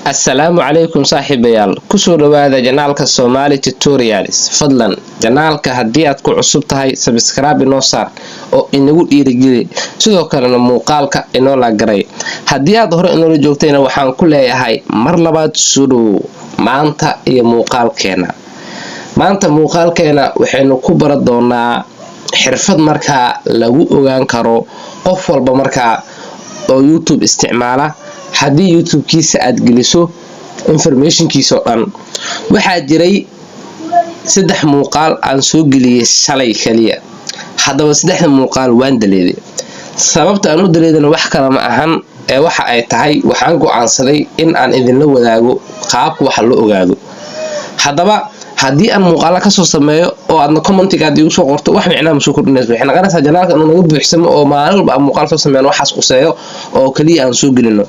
Assalaamu calaykum saaxiibayaal, kusoo dhawaada channelka Somali Tutorials. Fadlan channelka haddii aad ku cusub tahay, subscribe inoo saar oo inagu dhiirigeli, sidoo kalena muuqaalka inoo like garay. Haddii aad hore inoola joogtayna, waxaan ku leeyahay mar labaad soo dhowow. Maanta iyo muuqaalkeena, maanta muuqaalkeena waxaynu ku baran doonaa xirfad markaa lagu ogaan karo qof walba markaa oo YouTube isticmaala, haddii YouTube-kiisa aad geliso informationkiisa oo dhan. Waxaa jiray saddex muuqaal aan soo geliyey shalay kaliya. Haddaba saddexda muuqaal waan deleteay. Sababta aan u deleteayna wax kale ma ahan ee waxa ay tahay, waxaan go-aansaday in aan idinla wadaago qaabka waxa loo ogaado. Haddaba haddii aan muuqaalo kasoo sameeyo oo aadna commentiga aad igu soo qorto, wax micnaha ma soo kordhinayso. Waxay noqonaysaa channelka inuu naga buuxsamo oo maalin walba aan muuqaal soo sameeyno, waxaas quseeyo oo kaliya aan soo gelino.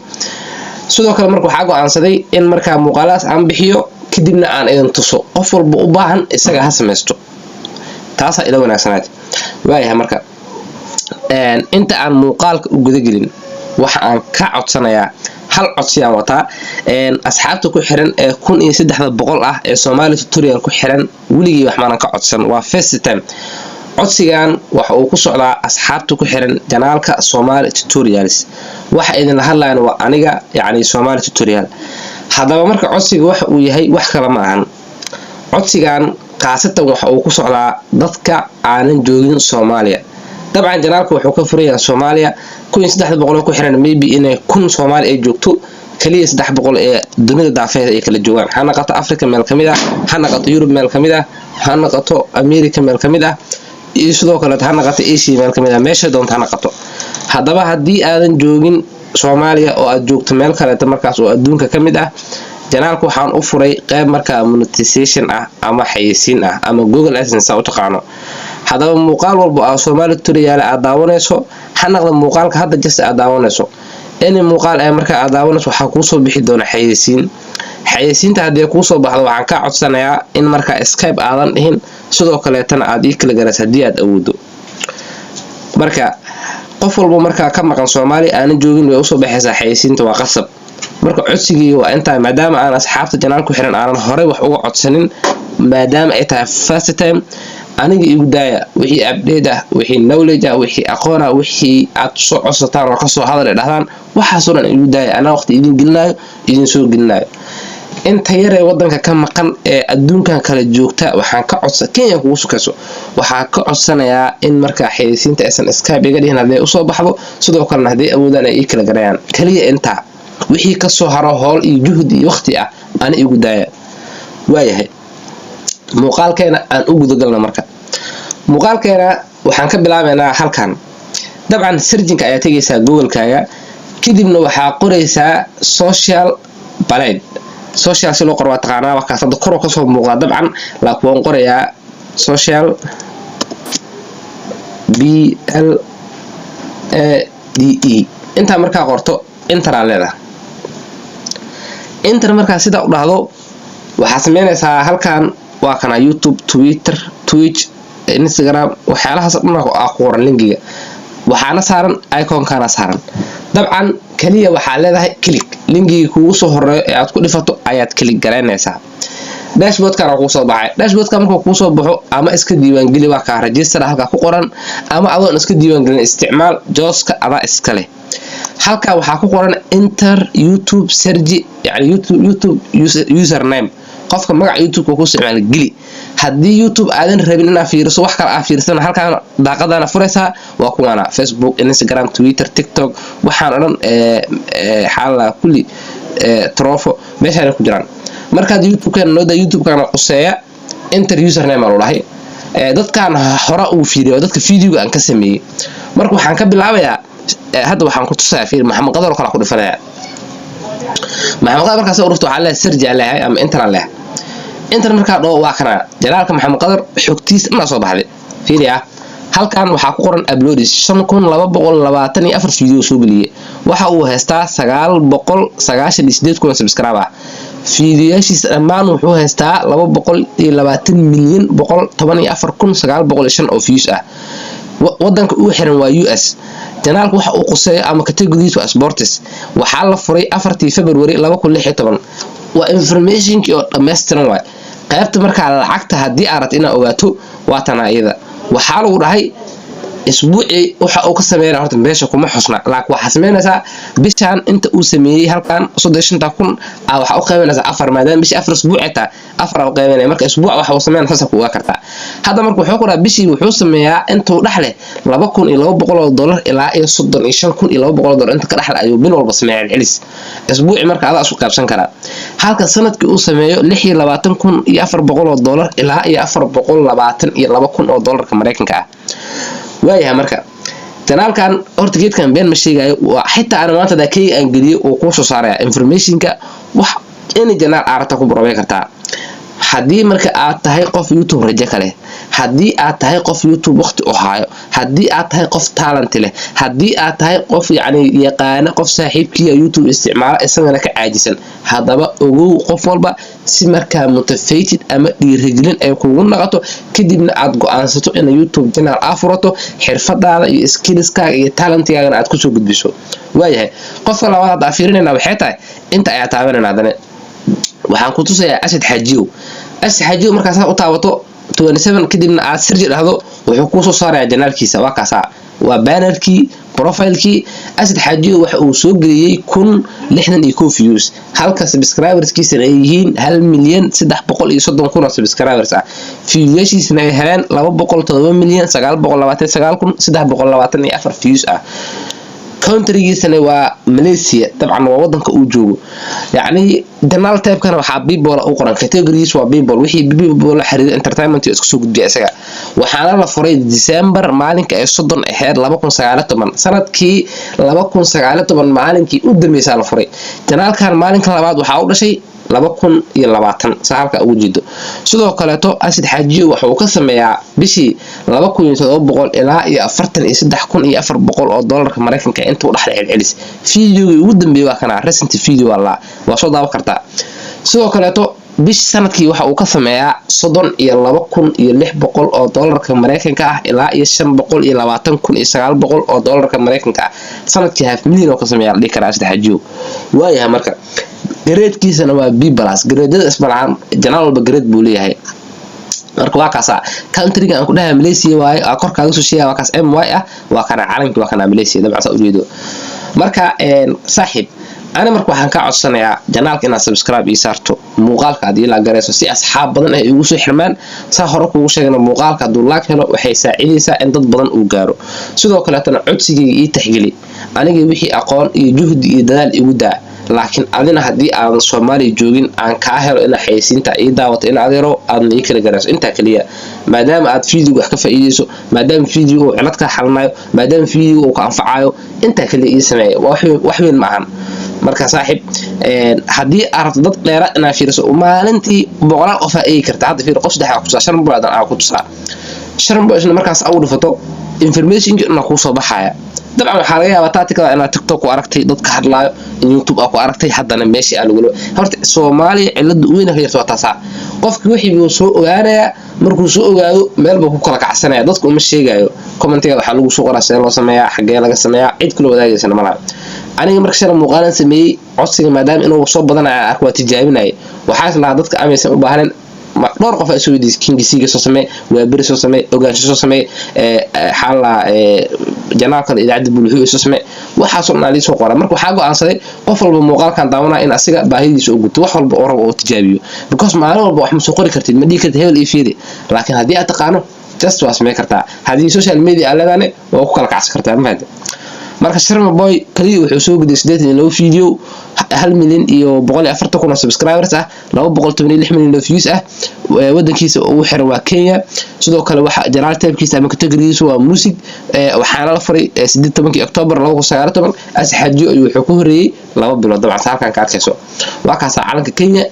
Sidoo kale marka waxaa go-aansaday in markaa muuqaaladaas aan bixiyo, kadibna aan idin tuso. Qof walba u baahan isaga ha samaysto, taasaa ila wanaagsanaad. Waayahay, marka inta aan muuqaalka u gudagelin, waxa aan ka codsanayaa, hal codsiyaan wataa asxaabta ku xiran ee 1300 ah ee Somali Tutorial ku xiran. Weligii wax maanan ka codsan, waa first time. Codsigan waxa uu ku socdaa asxaabta ku xiran channelka Somali Tutorials. Waxa idinla hadlayan waa aniga, yacni Somali Tutorial. Haddaba marka codsiga waxa uu yahay wax kale ma ahan. Codsigan khaasatan waxa uu ku socdaa dadka aanan joogin Soomaaliya. Dabcan channelka wuxuu ka furayaa Soomaaliya. 1300 ku xiran, maybe inay 1000 Soomaali ay joogto kaliya, 300 ee dunida daafeeda ay kala joogaan. Ha naqato Africa meel ka mid ah, ha naqato Yurub meel ka mid ah, ha naqato America meel ka mid ah, iyo sidoo kaleeto ha naqato Asia meel ka mid ah, meesha doonta ha naqato. Haddaba haddii aadan joogin Soomaaliya oo aad joogto meel kaleeto markaas oo adduunka ka mid ah, channelka waxaan u furay qeyb markaa monetization ah ama xayeysiin ah ama Google AdSense u taqaano. Haddaba muuqaal walba aa Soomaali Tutorial aad daawanayso, ha naqda muuqaalka hadda just aad daawanayso, any muuqaal ee markaa aad daawanayso, waxaa kuusoo bixi doona xayeysiin. Xayeysiinta haddii kuusoo baxdo, waxaan kaa codsanayaa in markaa skip aadan dhihin, sidoo kaleetana aad ii kala garaysa haddii aad awoodo. Marka qof walba markaa ka maqan Soomaaliya, aanan joogin, way usoo baxaysaa xayeysiinta, waa qasab. Marka codsigii waa intaa, maadaama aan asxaabta channel ku xiran aanan horey wax uga codsanin, maadaama ay tahay first time, aniga igu daaya. Wixii update ah, wixii knowledge ah, wixii aqoon ah, wixii aad soo codsataan oo kasoo hadal ay dhahdaan, waxaasoo dhan igu daaya. Anaa waqti idin gelinayo, idin soo gelinayo. Inta yaree wadanka ka maqan ee adduunkan kala joogta, waxaan ka codsa, Kenya kugu sukayso, waxaa ka codsanayaa in markaa xayeysiinta aysan skip iga dhihin hadday usoo baxdo, sidoo kalena hadday awoodaan ay ii kala garayaan. Kaliya intaa. Wixii kasoo haro howl iyo juhd iyo waqti ah, ana igu daaya. Waayahay, muuqaalkeena aan u gudagalna. Marka muuqaalkeena waxaan ka bilaabaynaa halkan. Dabcan searchinka ayaa tegaysaa Googlekaaga, kadibna waxaa qoraysaa Social Blade. Social si loo qoro waa taqaanaa, wakaas hadda koroo kasoo muuqdaa. Dabcan laakiin waan qorayaa Social BLADE. Intaa markaa qorto, enteraa leedahay. Enter markaa sidaa u dhahdo, waxaa sameynaysaa halkan waa kana: YouTube, Twitter, Twitch, Instagram, waxyaalahaas dhan aa ku qoran. Linkiga waxaana saaran iconkana saaran. Dabcan kaliya waxaa leedahay click. Linkiga kugu soo horeeyo ee aad ku dhifato ayaad click garaynaysaa. Dashboardkana kuu soo baxay. Dashboardka markuu kuu soo baxo, ama iska diiwaangeli, waa kaa register halkaa ku qoran, ama adoon iska diiwaangelin isticmaal, choiceka adaa iska leh. Halkaa waxaa ku qoran "enter YouTube search", yani YouTube username. Qofka magaca YouTube-ka ku isticmaala geli. Haddii YouTube aadan rabin inaad fiiriso, wax kale aa fiirsana, halkaan daaqadana furaysaa. Waa kuwaana: Facebook, Instagram, Twitter, TikTok, waxaan o dhan xaala kulli trofo meeshaana ku jiraan. Markaad YouTube-kana nooda, YouTube-kana quseeya, "enter username" aa dhahay. Dadkan hore uu fiiriyo waa dadka videoga aan ka sameeyey. Marka waxaan ka bilaabayaa hadda, waxaan ku tusayaa, fiir, Maxamed Qadar oo kale ku dhifanaya. Maxamed Qadar markaas u dhufto, waxaa leeyahay search aan leeyahay ama enter aan leeyahay. Enter markaa dhaho, waa kana channelka Maxamed Qadar, xogtiis dhanaa soo baxday. Fiiri ah, halkan waxaa ku qoran uploads 5224 video soo geliyey. Waxa uu haystaa 998,000 subscribe ah. Fiidiyoyaashiisa dhammaan wuxuu haystaa 220,114,905 oo views ah. Wadanka uu xiran waa US. Channelku waxa uu quseeyo ama categorygiis waa sports. Waxaa la furay 4-tii February 2016. Waa informationkii oo dhammaystiran waay. Qaybta markaa lacagta haddii aad rabto inaad ogaato, waa tanaa iyada. Waxaa lagu dhahay isbuucii waxa uu ka sameynaya horta meesha kuma xusna, laakiin waxaa sameynaysaa bishan inta uu sameeyey halkan 35,000 a waxaa u qaybinaysaa afar, maadaama bishii 4 isbuuc ay tahay, afar aa u qaybinaya. Marka isbuuc waxa uu sameynaya saasa ku ogaa kartaa. Hadda marka wuxuu ku dhaha bishii wuxuu sameeyaa intuu dhex leh $2,200 ilaa iyo $35,200 inta ka dhexle ayuu bil walba sameeya celcelis isbuuci. Marka adaa isku qaybsan karaa, halka sanadkii uu sameeyo $26,400 ilaa iyo 422,000 oo dollarka Maraykanka ah. Waayahay, marka channelkan horta geedkan been ma sheegayo. Waa xitaa ana maanta hadaa keyga aan geliyo, uu kuu soo saaraya informationka. Wax any channel aad rabta ku barobay kartaa. Haddii marka aad tahay qof YouTube rajo ka leh, haddii aad tahay qof YouTube waqti u haayo, haddii aad tahay qof talent leh, haddii aad tahay qof yacni yaqaana qof saaxiibkiia YouTube isticmaala isagana ka caajisan, haddaba ogow qof walba si markaa motivated ama dhiirigelin ay kugu naqato, kadibna aad go-aansato inay YouTube channel aa furato, xirfadaada iyo skillskaaga iyo talentigaagana aad kusoo gudbiso. Waayahay, qofka labaad hadda fiirinayna waxay tahay inta ayaa taabanayna. Haddana waxaan ku tusayaa Asad Xaajiyow. Asad Xaajiyow markaa saa u taabato 27, kadibna aad search dhahdo, wuxuu kuu soo saarayaa channelkiisa. Waa kaasaa, waa bannerkii, profilekii. Asad Xaajiyow waxa uu soo geliyey 1061 views, halka subscriberskiisana ay yihiin 1,330,000 oo subscribers ah. Viewyaashiisana ay heleen 207,929,324 views ah. Countrygiisana waa Malaysia, dabcan waa wadanka uu joogo. Yacni channel typekana waxaa people u qoran, categories waa people, wixii people la xiriira, entertainment isku soo gudbiya isaga. Waxaana la furay December maalinka ay 30 ahayd 2019, sanadkii 2019 maalinkii u dambeysaa la furay channelkan. Maalinka labaad waxaa u dhashay 2020, saa halka ugu jeedo. Sidoo kaleeto Asid Xaajiyo waxa uu ka sameeyaa bishii 2,700 ilaa iyo 43,400 oo dollarka Maraykanka intuu dhexda celcelis. Videogii ugu dambeeyay waa kana, recent video waa soo daawan kartaa. Sidoo kaleeto bish sanadkii waxa uu ka sameeyaa 32,600 oo dollarka Maraykanka ah ilaa iyo 520,900 oo dollarka Maraykanka ah. Sanadkii half million oo ka sameeya la dhihi karaa Asid Xaajiyo. Waayahay, marka gradekiisana waa B plus. Gradeada ismalacaan, channel walba grade buu leeyahay. Marka waa kaasa countryga aan ku dhahay Malaysia waaye, aa kor kaaga soo sheegaya. Waa kaas MY ah, waa kana calanki, waa kana Malaysia dabcan saa ujeedo. Marka saaxiib, ani marka waxaan kaa codsanayaa channelka inaad subscribe ii saarto, muuqaalka aad ii like garayso, si asxaab badan ay igu soo xirmaan. Saa hore kugu sheegna, muuqaalka hadduu like helo, waxay saacidaysaa in dad badan uu gaaro. Sidoo kaleetana codsigayga ii taxgeli. Aniga wixii aqoon iyo juhdi iyo dadaal igu daa, laakiin adina haddii aadan Soomaaliya joogin aan kaa helo ina xayeysiinta ii daawato, in adeero aadna ii kala garayso intaa keliya, maadaama aad videoga wax ka faa'iideyso, maadaama video uu cilad kaa xalinayo, maadaama video uu ka anfacayo, intaa keliya ii sameeya, wax weyn ma ahan. Marka saaxiib, haddii aad rabto dad dheeraad inaad fiiriso, maalintii boqolaal qof aa eegi karta. Hadda fiir, qof saddex aa ku tusaa, shan boqol aa ku tusaa, shan boqol isna markaas ugu dhifato, informationki inaa kuu soo baxaya. Dabcan waxaa laga yaabaa taatikada inaad TikTok ku aragtay dad ka hadlaayo, in YouTube aa ku aragtay. Haddana meeshii aa lagula horta Soomaaliya cilada weyna ka jirta waa taasaa. Qofki wixii buu soo ogaanayaa, markuu soo ogaado meel buu ku kala kacsanaya, dadku uma sheegayo. Commentiga waxaa lagu soo qoraa: see loo sameeyaa? Xagee laga sameeyaa? Cid kula wadaagaysana malaha. Aniga marka shala muuqaalan sameeyey, codsiga maadaama inuu soo badanaya ark, waa tijaabinaya. Waxaa is lahaa dadka amaysan u baahnayn. Dhowr qof aa isu weydiisay: Kingisiga soo samee, Waaberi soo samee, Ogaansho soo samee, xaala channelkada Idaacadda Bulxuu soo samee. Waxaasoo dhan aa soo qora. Marka waxaa go-aansaday qof walba muuqaalkan daawanaya in asiga baahidiisa uu guto, wax walba oo rabo oo tijaabiyo, because maalin walba wax ma soo qori kartid, ma dhihi kartid hebel iyo fiiri. Laakiin haddii aad taqaano, just waa samey kartaa. Haddii social media aad leedaane, waa ku kala kacsan kartaa, ma fahamte? Marka Sharma Boy kaliya wuxuu soo gudiyay 82 video, 1,140,000 oo subscribers ah, 216 milyan oo views ah. Wadankiisa ugu xiran waa Kenya. Sidoo kale waxa channel typekiisa ama categorygiisa waa music. Waxaana la furay 18-kii October 2019. Asxaajiyo ayuu wuxuu ku horeeyey 2 bilood. Dabcan halkan ka arkayso waa kaasaa calanka Kenya.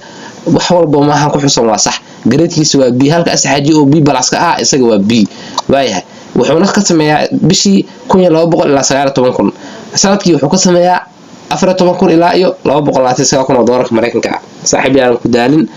Wax walba maahan ku xusan waa sax. Gradekiisa waa B, halka Asxaajiyo oo B pluska ah, isaga waa B. Waayahay, wuxuuna ka sameeyaa bishii 1,200 ilaa 19,000. Sanadkii wuxuu ka sameeyaa 14,000 ilaa iyo 229,000 oo doolarka Maraykanka ah. Saaxiib, yaanan ku daalin.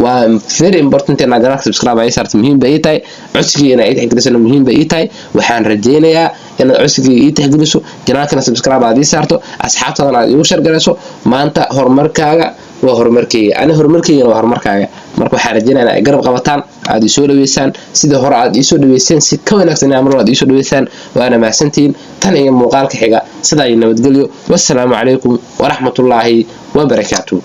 Waa very important inaad channelka subscribe ay saarto, muhiim bay ii tahay. Codsigii inaad ii tixgelisona muhiim bay ii tahay. Waxaan rajaynayaa inaad codsigii ii tixgeliso, channelkana subscribe aad ii saarto, asxaabtadana aad iigu share garayso. Maanta horumarkaaga waa horumarkeyga, ani horumarkeygana waa horumarkaaga. Marka waxaan rajaynaya in ay garab qabataan, aad iisoo dhaweysaan sidii hore aad iisoo dhaweyseen si ka wanaagsan mar aad iisoo dhaweysaan. Waana mahadsantihiin. Tan iyo muuqaalka xiga, sidaa iyo nabadgelyo. Wassalaamu calaykum waraxmatullaahi wabarakaatu.